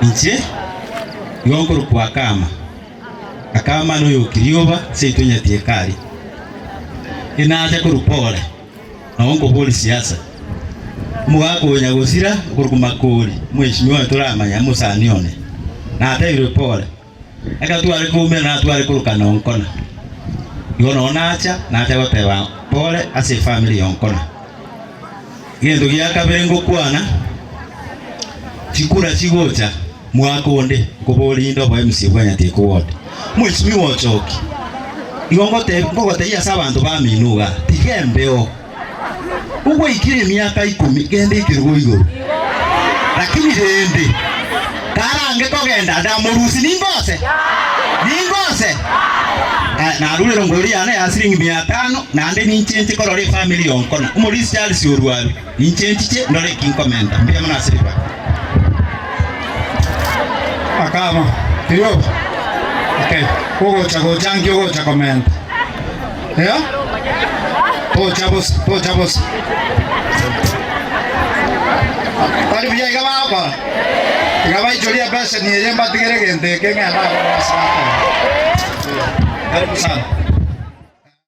Inche igo nkorokwa Akama, Akama noyo o Kirioba seito Nyatieka aria. Inacha korwa Pole, nabo nkoboria siasa. Omogaka oyo nyagosira okorokwa Makori, omweshimiwa oye toramanya, omosani one, natebirwe pole. Ekero tware koumera natware koroka Nonkona. Igo noo nacha, nacha goteba pole ase efamiri ya Onkona. Egento gia kabere ngokwana, chikura chigocha mwaka onde nkoboria inde obo MC bwa Nyatieko ward. Mweshimiwa Ochoki, igo ngotebi nkogotebia ase abanto bamino igaa, tiga embeo. Ogwaikire emiaka ikomi, genda ekerogo igoro. Lakini rende karange kogenda ndamorusie ningose? Ningose? Eh, narure erongori yane ya siringi mia tano, naende ninche nche korora efamiri yonkona. Omorisia Charles Orwabi, ninche nchiche ndore eki nkomenta. Mbuya mono ase ribaga. Akaba, Tioba. Okay, ogocha gocha nki ogocha komenta? Eh? Tocha bosa, tocha bosa. Tari buya iga bagokora? Iga baichorie ebeseni eye mbatigere egento eke ng'ende agwo ase bakora. Karibu sana.